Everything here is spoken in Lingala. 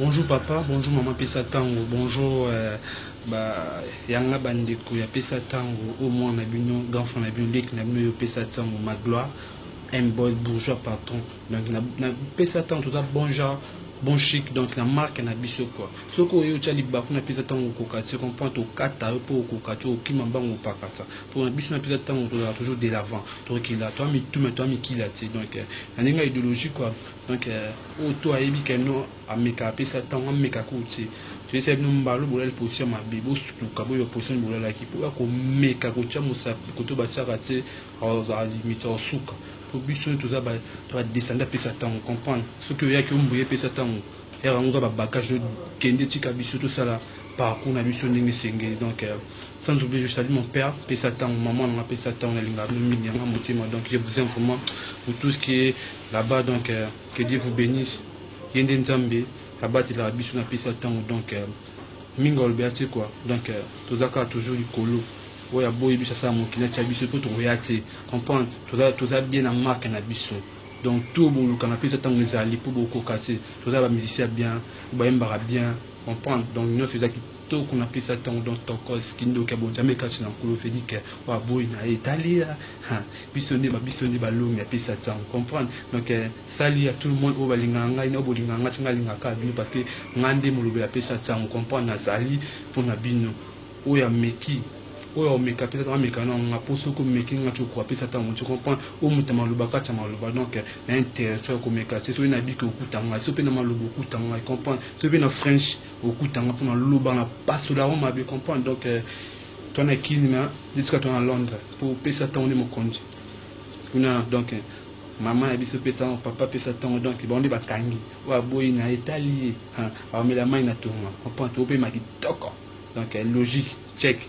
Bonjour papa, bonjour maman pesa tango, bonjour ba yanga bandeko ya pesa tango au moins na bino grand frère na bino leki na bino yo pesa tango ma gloire un boy bourgeois patron. Donc na pesa tango toza bon genre, bon chic, donc na marque na biso quoi. Soki oyo otya libaku na pesa tango okoka te, comprendre, tokata yo mpo okoka te, okima mbango opakata. Mpo na biso na pesa tango tozala toujours de l'avant, tokila toa mitume toa mikila te. Donc na ndenge ya idéologie quoi. Donc oyo to ayebi ke no ameka apesa ntango ameka ko te, toyesa bino mbalo bolali position mabe, bosutuka boyeba position bolalaki mpo ya komeka kotia mosapi koto batiaka te, azala limite osuka. Mpo biso toza badescende apesa ntango, comprendre. Soki oyaki omboye epesa ntango ere yango oza babagage, kende tika biso tosala parcours na biso ndenge esengeli. Donc sans oublier, je salue mon père pesa ntango, maman nanga pesa ntango, nalingaka bino mingi yanga motema. Donc je vous aime vraiment pour tout ce qui est là-bas. Donc que Dieu vous bénisse. Ye nde Nzambe abatelaka biso na pesa ntango. Donc mingi alobi te quoi. Donc toza kaka toujours likolo. Oyo aboyi biso asala mokili atia biso mpo tokoya te, comprendre. Toza bien na marque na biso. Donc tout boluka na pesa ntango ezali mpo bokoka te. Toza bamusicien bien, bayembaka bien, comprendre. Donc nyonso eza kitoko na pesa ntango. Donc tokos kindoki ya bonzambe kati na Nkolo Félike oyo aboyi na ye etalia biso nde babiso nde balongi ya pesa ntango, comprendre. Donc sali ya tout le monde oyo balingaka ngai na oyo bolingaka ngai ti ngai alingaka bino, parce que ngai nde molobeli apesa ntango, comprendre. Nazali mpona bino. Oyo ameki, oyo omeka apesa ntango, ameka na nga, mpo soki omeki nga ti okoka apesa ntango, tu comprendre. Oyo moto ya maloba kati ya maloba, donc na intéressant ya komeka te. Soki nabiki okuta ngai, soki mpe na maloba okuta ngai, comprendre, soki mpe na french okuta ngai, mpona loba na pasola yango mabe, comprendre. Donc to na Kini ma esika to na Londres mpo opesa ntango nde mokonzi kuna. Donc mama ya biso pesa ntango, papa pesa ntango. Donc bango nde bakangi. Oyo aboyi na etali ye, bamela mai na tonga, comprendre, topema kitoko. Donc logique check.